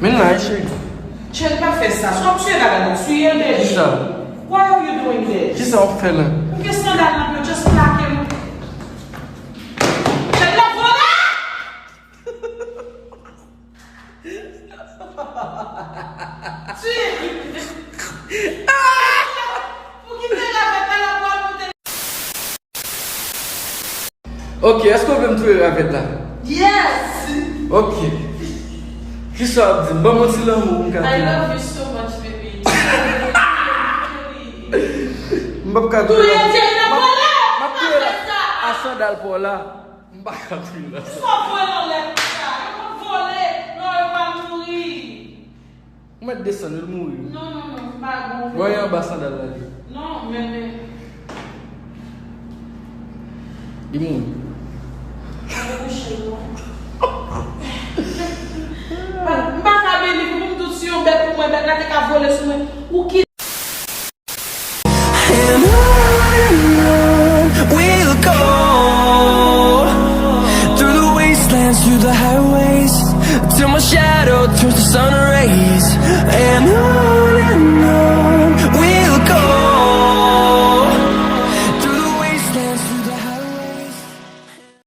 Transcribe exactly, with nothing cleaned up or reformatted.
Men la, cheri. Cheri, pa fè sa. Sa w ap tiye la, gade, tiye l, baby. Kisa? What are you doing there? Kisa w ap fè la? Ou gen sandal nan pye w, just plake m. Cheri, la vole! Ti! Pou kite ravèt la, la pou al moute. Ok, èske w vle m touye ravèt la? Yes! Ok. Kisa w ap di m? Ban m yon ti lanmou pou m ka touye. I love you so much, baby. M p ap ka touye ravèt la. M ap touye la. A sandal pa w la. M pa ka touye la. Sa voye anlè konsa. Yo konn vole. Non, yo pa mouri. Ou mèt desann, ou mouri. Non, non, non, m pa gon. Voye anba sandal la li. Non, men, men. Li mouri. Pa bouche, non. M pa ka beni pou m tou si yon bèt pou mwen, bèt la te ka vole sou mwen. Ou ki And on and on we'll go through the wastelands, through the highways, till my shadow turns to sun